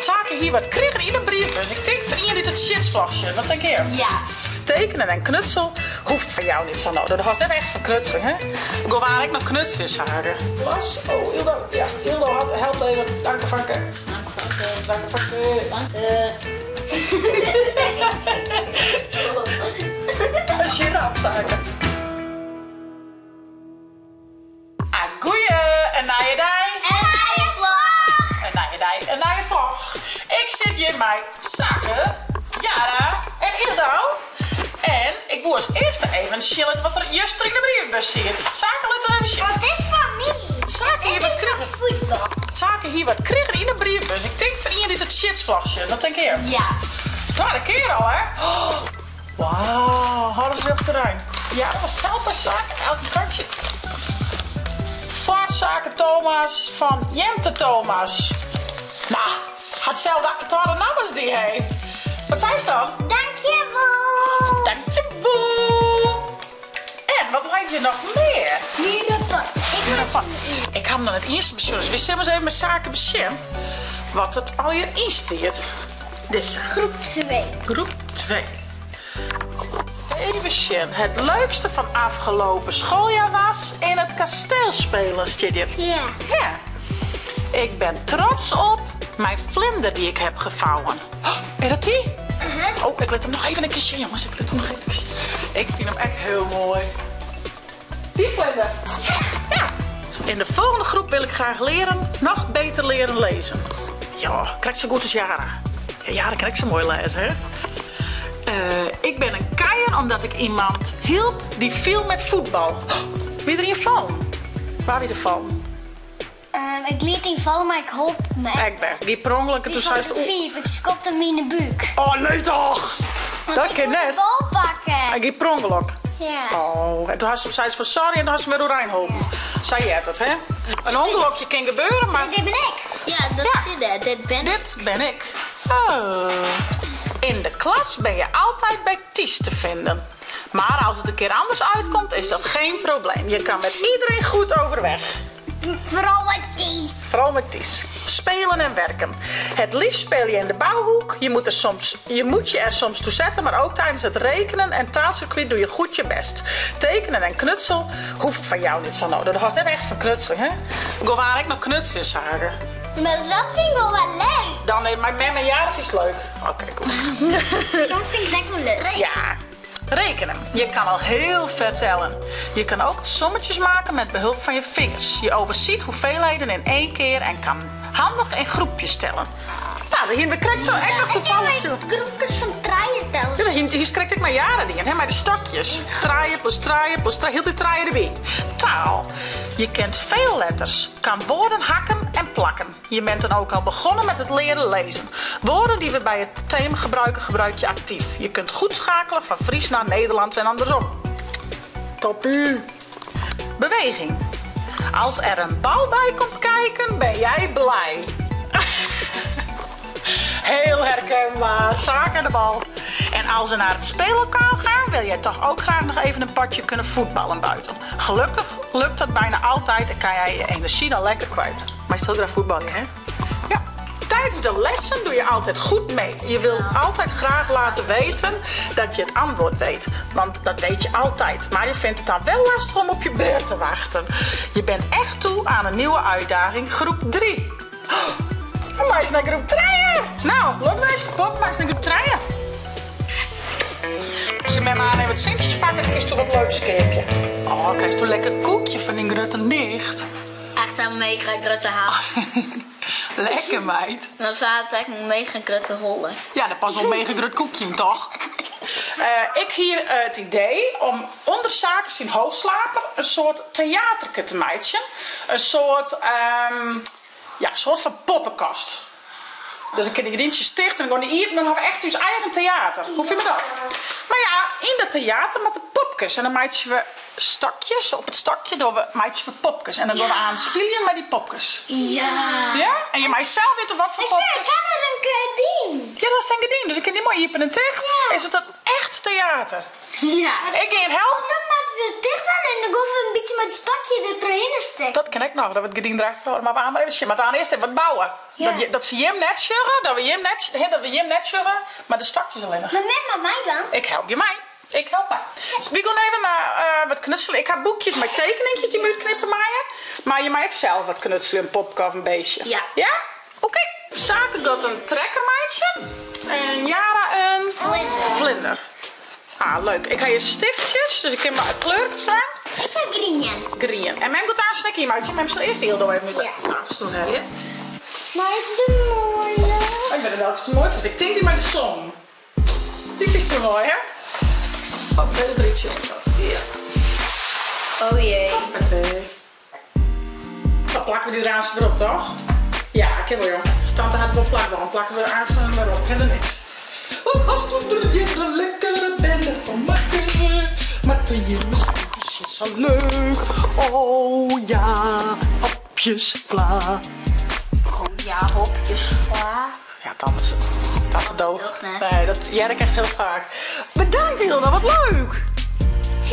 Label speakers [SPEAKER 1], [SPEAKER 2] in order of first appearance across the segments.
[SPEAKER 1] Sake hie wat krigen yn 'e briefbus. Ik tink fan ien dy't it sjitsvlog sjocht. Wat tink jim?
[SPEAKER 2] Ja.
[SPEAKER 1] Tekenen en knutsel hoecht foar jou net sa no. Do hâldst net echt fan knutselen, hè? Go waar ek noch knutselen, Sake. Las? Oh, Ildo. Ja, Ildo hat, helpt even. Danke, fanke.
[SPEAKER 2] Dank fanke.
[SPEAKER 1] Danke, fanke.
[SPEAKER 2] Danke.
[SPEAKER 1] Een giraf, Sake. Ah, goeie, in nije dei.
[SPEAKER 2] In nije vlog.
[SPEAKER 1] In nije dei, in nije vlog. Ik sit hjir mei Sake, Yara en Ildo. En ik woe as earste even sjen litte wat der juster yn de brievebus siet. Sake, lit it even sjen.
[SPEAKER 2] Want dit is foar my.
[SPEAKER 1] Sake hie wat krigen.
[SPEAKER 2] Voetbal.
[SPEAKER 1] Sake hie wat krigen yn de brievebus. Ik tink fan ien dy't it sjitsvlog sjocht. Wat tink jim?
[SPEAKER 2] Ja.
[SPEAKER 1] Twadde kear al, hè? Oh, Wauw, hadden ze op terrein. Ja, dat was zelf bij Sake, elke kantje. Foar Sake Thomas fan Jente Thomas. Nou, hat selde twadde namme as dy, hé. Wat seist dan?
[SPEAKER 2] Dankjewol.
[SPEAKER 1] Dankjewol. En wat leit hjir noch mear?
[SPEAKER 2] Myn rapport. Ik moat
[SPEAKER 1] Ik ha him noch net iens besjoen, dus wy sille ris even mei Sake besjen wat der allegear yn stiet. Dizze.
[SPEAKER 2] Groep 2.
[SPEAKER 1] Groep 2. Even sjen. Het leukste van afgelopen schooljaar was in het kasteel spelen, stiet hjir.
[SPEAKER 2] Ja.
[SPEAKER 1] Ja. Ik ben trots op mijn vlinder die ik heb gevouwen. Oh, is dat die? Oh, ik lit him noch even in kear sjen, jongens. Ik lit him noch even in kear sjen. Ik fyn him echt hiel moai. Die vlinder. Ja. In de volgende groep wil ik graag leren, nog beter leren lezen. Ja, krekt sa goed as Yara. Ja, Yara kin ek sa moai lêze, hè? Eh, ik ben in kuier omdat ik iemand hielp die viel met voetbal. Oh, wie der ien fallen? Wa wie der fallen?
[SPEAKER 2] Um, ik liet ien fallen, mar ik holp him.
[SPEAKER 1] Ek wer. Gie per ûngelok en
[SPEAKER 2] Die
[SPEAKER 1] toen
[SPEAKER 2] fan
[SPEAKER 1] seist
[SPEAKER 2] groep 5, ik skopte him yn de búk.
[SPEAKER 1] Oh, nee toch?
[SPEAKER 2] Want
[SPEAKER 1] Dat
[SPEAKER 2] ik
[SPEAKER 1] kin
[SPEAKER 2] woe de
[SPEAKER 1] net.
[SPEAKER 2] bal pakken.
[SPEAKER 1] Hy gie per ûngelok.
[SPEAKER 2] Ja.
[SPEAKER 1] Oh, en toen hast seist fan sorry en toen hast him wer oerein holpen. Sa heart it, hè? In ûngelokje kin gebeure, mar...
[SPEAKER 2] Dit bin ik. Ja, dat
[SPEAKER 1] Ja.
[SPEAKER 2] is dit. Dit bin ik.
[SPEAKER 1] Dit bin ik. Oh. In de klas ben je altijd bij Ties te vinden. Maar als het een keer anders uitkomt, is dat geen probleem. Je kan met iedereen goed overweg.
[SPEAKER 2] Foaral mei Ties.
[SPEAKER 1] Foaral mei Ties. Spelen en werken. Het liefst speel je in de bouwhoek. Je moet, er soms, je moet je er soms toe zetten, maar ook tijdens het rekenen en taalcircuit doe je goed je best. Tekenen en knutsel hoeft van jou niet zo nodig. Do hâldst net echt fan knutselen, hè? Go waar ek noch knutselen, Sake.
[SPEAKER 2] Mar dat fyn ik wol wer leuk.
[SPEAKER 1] Dan is mei mem en Yara fynst leuk. Oké, goed.
[SPEAKER 2] Soms fyn ik dat wol leuk.
[SPEAKER 1] Ja. Rekenen. Je kan al heel ver tellen. Je kan ook sommetjes maken met behulp van je vingers. Je overziet hoeveelheden in één keer en kan handig in groepjes tellen. Nou, dêr hiene we krekt ek noch tafallich.
[SPEAKER 2] Ik kin groepkes fan trije tellen.
[SPEAKER 1] Ja, dêr hiest krekt ek mei Yara dien, hè, mei de stokjes. Trije plus trije plus trije, hieltyd trije derby. Taal. Je kent veel letters, kan woorden hakken en plakken. Je bent dan ook al begonnen met het leren lezen. Woorden die we bij het thema gebruiken, gebruik je actief. Je kunt goed schakelen van Fries naar Nederlands en andersom. Toppie. Beweging. Als er een bal bij komt kijken, ben jij blij. Heel herkenbaar. Sake en de bal. En als ze naar het speellokaal gaan, wil jij toch ook graag nog even een potje kunnen voetballen buiten. Gelukkig lukt dat bijna altijd en kan jij je energie dan lekker kwijt. Maar je wil graag voetballen, hè? Ja. Tijdens de lessen doe je altijd goed mee. Je wil altijd graag laten weten dat je het antwoord weet. Want dat weet je altijd. Maar je vindt het dan wel lastig om op je beurt te wachten. Je bent echt toe aan een nieuwe uitdaging, groep 3. Oh, foar my is nei groep 3. Nou, lokwinsk, pop, meist nei groep 3. Sil mem aanst even wat sintsjes pakke, dan kinst do wat leuks keapje. Oh, krijst do lekker koekje fan dyn grutte nicht.
[SPEAKER 3] Echt een mega grutte hap.
[SPEAKER 1] Lekker meid.
[SPEAKER 3] Dan zat echt een mega grutte holle.
[SPEAKER 1] Ja, dat past wel een mega grut koekje yn, toch? Eh, ik hie it idee om ûnder Sake syn hoogslaper in soart teaterke te meitsjen. In soart, ehm, ja, soart fan poppekast. Dus dan kinne dy gerdyntsjes ticht en dan gean dy iepen en dan ha we echt ús eigen teater. Hoe fine we dat? Mar ja, yn dat teater moatte popkes en dan meitsje we stokjes. Op it stokje dogge we, meitsje we popkes en dan gean we aanst spyljen mei dy popkes.
[SPEAKER 3] Ja.
[SPEAKER 1] Ja? En je meie sels witte wat foar popkes.
[SPEAKER 2] Ik ha der in gerdyn.
[SPEAKER 1] Ja, do hast in gerdyn, dus ik kin dy moai iepen en ticht.
[SPEAKER 2] Ja.
[SPEAKER 1] Is it in echt theater?
[SPEAKER 3] Ja.
[SPEAKER 1] Ik gean helpen.
[SPEAKER 2] Dan moatte we it ticht dwaan en dan gean we in bytsje mei it stokje der trochhinne. lestich.
[SPEAKER 1] Dat kin ek noch, dat we it gerdyn derachter hâlde. Mar we ha mar even sjen. Moatte we earst even wat bouwe.
[SPEAKER 2] Ja.
[SPEAKER 1] Dat se jim net sjogge, dat we jim net, hè, dat we jim net sjogge, mar de stokjes allinnich.
[SPEAKER 2] Mar mem moat meidwaan.
[SPEAKER 1] Ik help je mei. Ik help mei. Wy gean even wat knutselen. Ik ha boekjes mei tekeninkjes dy't we útknippe meie. Mar je meie ek sels wat knutselen, in popke of in beestje.
[SPEAKER 3] Ja.
[SPEAKER 1] Ja? Oké. Sake giet in trekker meitsjen en Yara in
[SPEAKER 3] Vlinder.
[SPEAKER 1] Vlinder. Ah, leuk. Ik ha hjir stiftjes, dus ik kin mei kleurkes dwaan.
[SPEAKER 2] Ik ha grien.
[SPEAKER 1] Grien. En mem giet aanst ek ien meitsjen. Mem sil earst Yldo even út de
[SPEAKER 2] Ja.
[SPEAKER 1] stoel helje.
[SPEAKER 2] Mar it is te moai.
[SPEAKER 1] Ik wit net welke te moai fynst. Ik tink dy mei de son. Dy fynst te moai, hè? Oh, even der ytsje oan. Ja.
[SPEAKER 3] Oh jee.
[SPEAKER 1] Hoppatee. Dan plakke we dy der aanst wer op, toch? Ja, kin wol, jong. Tante hat wol plakbân. Plakke we aanst wer op. Helemaal niks. Hoe hast du der hjir in lekkere bende fan makke? Mar de jimme is sa leuk. Oh ja, hopjes vla.
[SPEAKER 3] Oh ja, hopjes vla.
[SPEAKER 1] Ja, tante, tante doogt.
[SPEAKER 3] Doogt net.
[SPEAKER 1] Nee, dat hear ik echt hiel faak. Bedankt Hilda, wat leuk!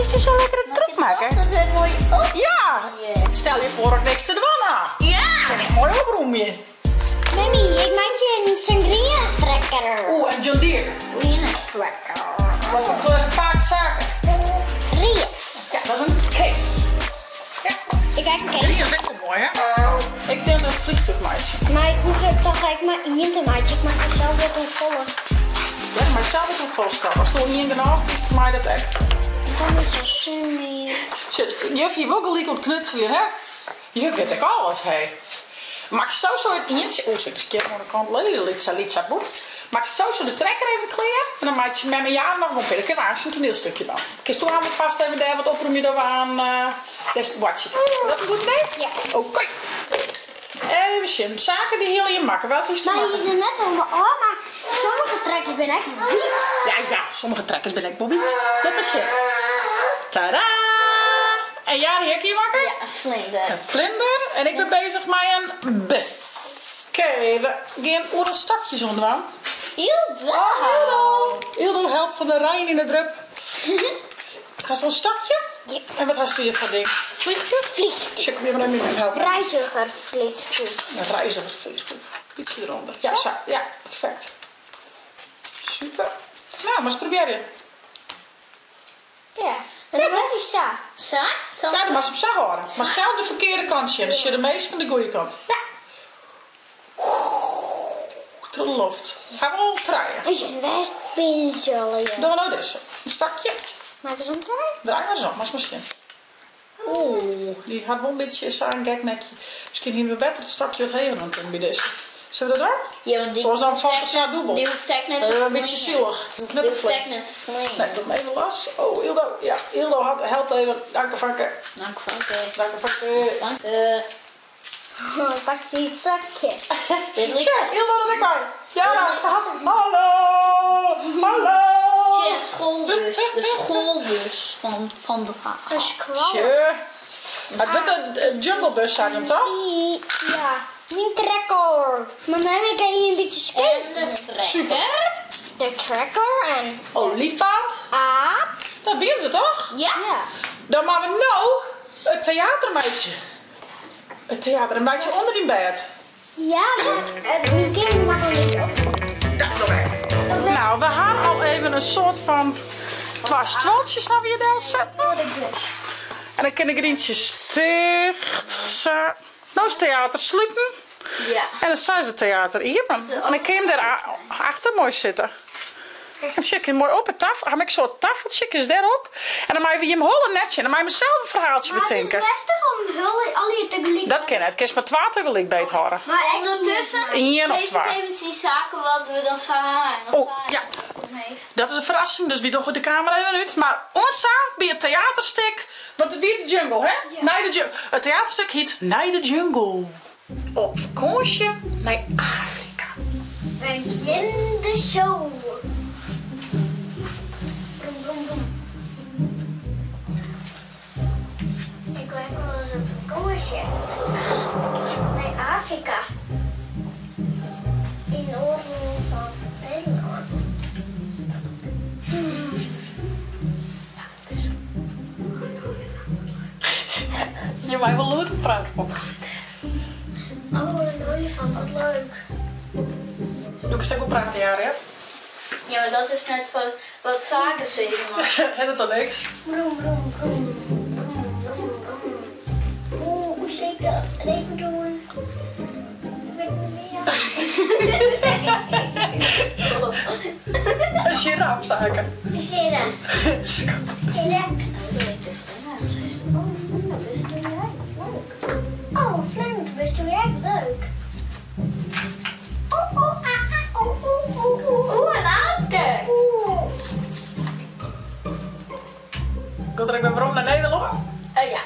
[SPEAKER 1] Is je zo lekker de druk maken?
[SPEAKER 3] Dat is mooi op.
[SPEAKER 1] Ja!
[SPEAKER 3] Ja.
[SPEAKER 1] Stel je voor dat ik niks te dwaan ha.
[SPEAKER 3] Ja!
[SPEAKER 1] Mooi opromje.
[SPEAKER 2] Mami, ik meitsje in sangria trekker.
[SPEAKER 1] Oeh, en John Deere.
[SPEAKER 3] Green trekker.
[SPEAKER 1] Wat voor kleur vaak zaken?
[SPEAKER 2] Read.
[SPEAKER 1] Ja, dat is een case. Ja,
[SPEAKER 2] Ik kijk een
[SPEAKER 1] die
[SPEAKER 2] case.
[SPEAKER 1] is echt wel mooi, hè? Ik denk dat een vliegtuig maatje.
[SPEAKER 2] Maar ik hoef er toch eigenlijk maar één te maken. Ik maak er zelf weer een volle.
[SPEAKER 1] Ja, maar zelf is een volskat. Als het niet genoeg is, dan maak je dat echt.
[SPEAKER 2] Dan is het zin meer.
[SPEAKER 1] Shit, juf, je wil gelijk op knutselen, hè? Juf weet ik alles, hè? Maak zo zo het eentje. Oeh, zit een keer aan de kant. Litsa, litsa, boef. Maak zo zo de trekker even klaar. En dan maak je met mijn jaar nog een keer waar een toneelstukje dan. Kist toe aan me vast even daar wat oproem je dan aan. Des watje. Is dat een goed idee?
[SPEAKER 2] Ja.
[SPEAKER 1] Oké. Even zien. Zaken die heel je makken. Welke is het
[SPEAKER 2] Maar die
[SPEAKER 1] makken?
[SPEAKER 2] is er net helemaal af, maar sommige trekkers ben ik wit.
[SPEAKER 1] Ja, ja, sommige trekkers ben ik wel wit. Dat is het. Tadaa! En Jari, heb je wakker?
[SPEAKER 3] Ja, een vlinder.
[SPEAKER 1] Een vlinder. En ik ben bezig met een bus. Oké, we gaan oeral stokjes onder.
[SPEAKER 3] Ilda!
[SPEAKER 1] Oh, Hildo. Hildo helpt van de Rijn in de drup. Ga zo'n stokje?
[SPEAKER 2] Ja.
[SPEAKER 1] En wat hast du hier voor ding? Vliegtuig?
[SPEAKER 2] Vliegtuig.
[SPEAKER 1] Check hem even naar helpen.
[SPEAKER 2] Reizigervliegtuig.
[SPEAKER 1] Een reizigervliegtuig. Ietsje eronder. Ja, zo. Ja, perfect. Super. Nou, maar eens proberen.
[SPEAKER 2] Ja. En dan wordt die sa.
[SPEAKER 3] Sa?
[SPEAKER 1] Ja, dat mag ze op zag horen. Maar zelf de verkeerde kant zien. Dus je de meeste aan de goede kant. Ja. Trolloft. Gaan we al draaien?
[SPEAKER 2] Is een westpinzel.
[SPEAKER 1] Doen we nou deze. Een stakje.
[SPEAKER 2] Maak eens een draai.
[SPEAKER 1] Draai maar eens om, maar is misschien. Oeh, die had wel een beetje zo'n gek nekje. Misschien hier we beter het stakje wat heger dan kunnen bij deze. Zullen we dat doen?
[SPEAKER 3] Ja, want die
[SPEAKER 1] Volgens dan
[SPEAKER 3] hoeft
[SPEAKER 1] valt
[SPEAKER 3] echt
[SPEAKER 1] het zo dubbel.
[SPEAKER 3] Die hoeft echt net
[SPEAKER 1] Dat
[SPEAKER 3] te
[SPEAKER 1] is een beetje
[SPEAKER 3] vliegen.
[SPEAKER 1] zielig.
[SPEAKER 3] Die hoeft echt net te vliegen.
[SPEAKER 1] Nee, doe hem even los. Oh, Ildo. Ja, Ildo helpt even. Dank je, Vanke.
[SPEAKER 3] Dank, Vanke.
[SPEAKER 1] Dank je, Vanke.
[SPEAKER 3] Dank je.
[SPEAKER 2] Oh, pak ze het zakje.
[SPEAKER 3] Dit ligt
[SPEAKER 1] Tja, Ildo dat ik maar. Ja, ze had hem. Hallo. Hallo.
[SPEAKER 3] Tja, een schoolbus. De schoolbus van de
[SPEAKER 2] Een squal.
[SPEAKER 1] Tje. Het wordt een junglebus, zei hem toch?
[SPEAKER 2] Ja, mijn trekker. Maar mami kan je een beetje
[SPEAKER 3] En
[SPEAKER 2] skaten.
[SPEAKER 3] de trekker.
[SPEAKER 1] Super.
[SPEAKER 2] De trekker en
[SPEAKER 1] Olifant.
[SPEAKER 2] aap.
[SPEAKER 1] Dat winnen ze toch?
[SPEAKER 3] Ja.
[SPEAKER 2] Ja.
[SPEAKER 1] Dan maken we nou het theatermeidje. Het theater, een meidje onder die bed.
[SPEAKER 2] Ja, maar mijn kind mag er niet op.
[SPEAKER 1] Ja, doe maar. Nou, we hadden al even een soort van twee stoeltjes naar weer daar zetten. En dan kunnen grientjes dicht. Zo. Nou is het theater sluiten.
[SPEAKER 3] Ja.
[SPEAKER 1] En dan zijn ze het theater hier. En dan kun je hem daar achter mooi zitten. En check je mooi op het tafel. Ga ik zo'n tafeltje is daarop. En dan maak je hem holle netje. En dan maak je mezelf een verhaaltje
[SPEAKER 2] Maar het is
[SPEAKER 1] bedenken.
[SPEAKER 2] lastig om hullen al je tegelijk.
[SPEAKER 1] Dat ken het. Kun je maar twee tegelijk beet houden.
[SPEAKER 2] Maar ik
[SPEAKER 3] Ondertussen
[SPEAKER 1] Eén of
[SPEAKER 3] feest
[SPEAKER 1] twee.
[SPEAKER 3] ik even die zaken wat we dan samen. En dan
[SPEAKER 1] Oh, ja. Dat is een verrassing, dus wie doet de camera even uit. Maar onza bij het theaterstuk, want het weer de jungle, hè?
[SPEAKER 2] Ja.
[SPEAKER 1] Naar de jungle. Het theaterstuk heet Naar de Jungle. Op vakantie naar Afrika.
[SPEAKER 2] Begin de show. Brom, brom, brom. Ik werk wel eens op vakantie. Naar Afrika. In de oorlog van Nederland.
[SPEAKER 1] Je Jo meie wol lûd prate, poppes.
[SPEAKER 2] Oh, in oaljefant, wat leuk.
[SPEAKER 1] Do kinst ek wol prate, Jari, hè?
[SPEAKER 3] Ja, mar dat is net foar wat Sake sizze moat.
[SPEAKER 1] Hè, dat toch niks?
[SPEAKER 2] Brom, brom, brom, brom, brom, brom. Oeh, oeh, zebra. Nee, ik bedoel... Ik weet het niet meer.
[SPEAKER 1] In giraf, Sake.
[SPEAKER 2] Een giraf. Giraf.
[SPEAKER 3] Oh, vlinder, doe jij leuk.
[SPEAKER 2] Oh, vlinder, doe jij leuk. Oh, oh, ah, ah, oh, oh, oh, oh.
[SPEAKER 3] Oeh, een aapke.
[SPEAKER 2] Oeh.
[SPEAKER 1] Komt er ek wer werom nei Nederlân?
[SPEAKER 3] Ja.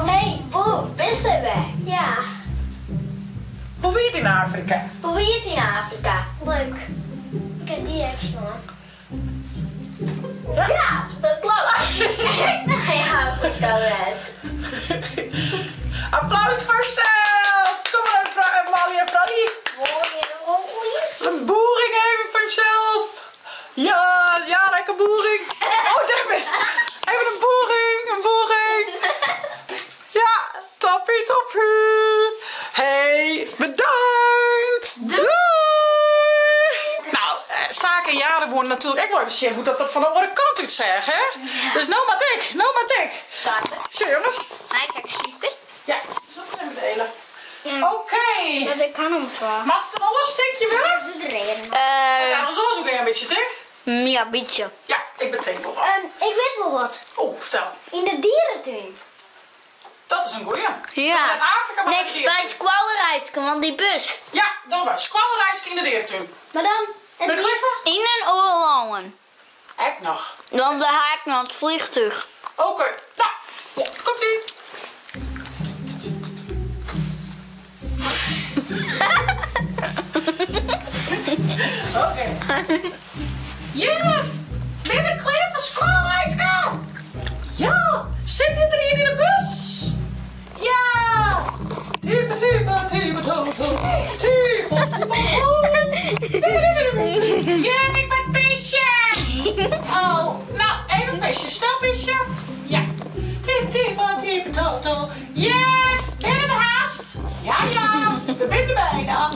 [SPEAKER 3] Hey, boer, bist der wer?
[SPEAKER 2] Ja,
[SPEAKER 1] Hoe wie it yn Afrika?
[SPEAKER 3] Hoe wie it yn Afrika?
[SPEAKER 2] leuk. Ik heb die echt, jongen.
[SPEAKER 3] Ja, dat klopt. Ik nei Afrika west.
[SPEAKER 1] Applaus foar josels! Kom mar even, fra Molly en Franny. Een boering even foar josels. Ja, ja, lekker boering. Oh, dêr bist. Even in boering, in boering. Ja, toppie, toppie. Hey, bedankt. Doei. Nou, Sake en Jaren woenen natuerlik ek wol even sjen hoe't dat der fan de oare kant út seach, hè? Dus no moat ik, no moat ik.
[SPEAKER 3] Sake.
[SPEAKER 1] Sjoch, jonges.
[SPEAKER 3] Mei ik ek snyfkes?
[SPEAKER 1] Ja, dat is even delen. Oké.
[SPEAKER 2] Ja, dat kan om twa.
[SPEAKER 1] Moat it in oar stikje wurde?
[SPEAKER 2] Dat is de reden.
[SPEAKER 1] Ja, dan soms ook een bytsje, tink.
[SPEAKER 3] Ja, bytsje.
[SPEAKER 1] Ja, ik betink wol wat.
[SPEAKER 2] Ik wit wol wat.
[SPEAKER 1] Oh, fertel.
[SPEAKER 2] Yn de dierentuin.
[SPEAKER 1] Dat is in goeie.
[SPEAKER 3] Ja.
[SPEAKER 1] In Afrika mar
[SPEAKER 3] Nee,
[SPEAKER 1] de dierentuin.
[SPEAKER 3] by skoalreiske, want dy bus.
[SPEAKER 1] Ja, dogge we. Skoalreiske yn de dierentuin.
[SPEAKER 2] Mar dan...
[SPEAKER 1] Met Clifford?
[SPEAKER 3] Yn in oar lân.
[SPEAKER 1] Ek noch.
[SPEAKER 3] Want we ha ek noch it fleantúch.
[SPEAKER 1] Oké, no, komt ie. Oké. Juf, binne we klear foar skoalreiske? Ja, sit der ien yn de bus? Ja! Type, type, type, to, to, type, type, to. Juf, ik moat pisje! Oh, no, even pisje. Snel pisje. Ja. Type, type, type, to, to. Juf, binne we der hast? Ja, ja, we binne der byna.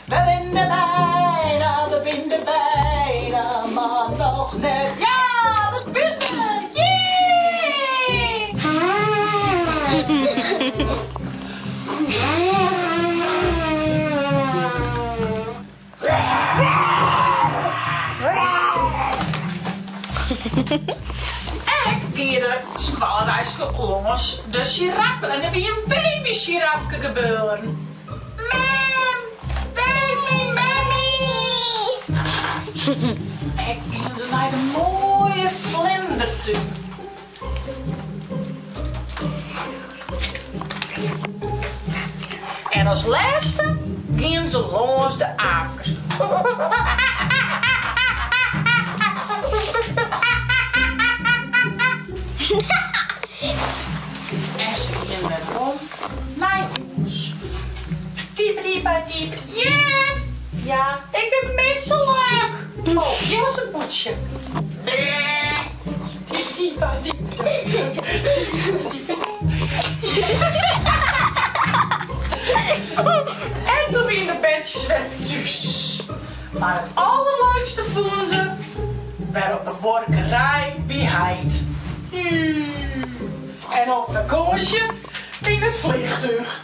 [SPEAKER 1] We binne der byna, we binne der byna, mar noch net. Ja, we binne der! Jee! Ek gie de skoalreiske lâns de sjiraffen en der wie in babysjirafke geboren. Mem, wêr is myn memmy? Ek giene se nei de moaie flindertún. En as lêste giene se lâns de aapkes. En se giene werom nei hûs. Type-type-type. Juf! Ja, ik bin mislik! Oh, hjir is it pûdsje. En toen wienen de berntsjes wer thús. Mar it alderleukste fûnen se wer op de buorkerij by heit. En op fakânsje yn it fleantúch.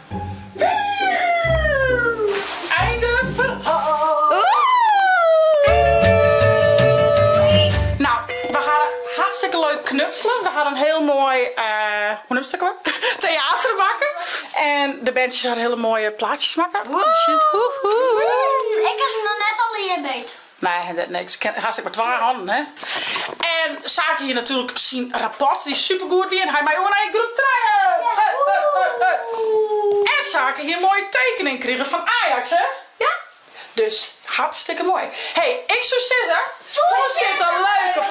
[SPEAKER 1] Einde ferhaal. No, we ha hartstikke leuk knutsele. We ha in hiel moai, hoe noemst dat ek alwer? Teater makke. En de berntsjes ha hiele moaie plaatsjes makke.
[SPEAKER 2] Ik ha se noch net allegear beet.
[SPEAKER 1] Nee, dat niks. Hast ek mar twa hannen, hè? En Sake hie natuerlik syn rapport, dy't supergoed wie, en hy mei oer nei groep trije! En Sake hie in moaie tekening krigen fan Ajax, hè? Ja? Dus hartstikke moai. Hey, ik soe sizze, foarsitter, leuke.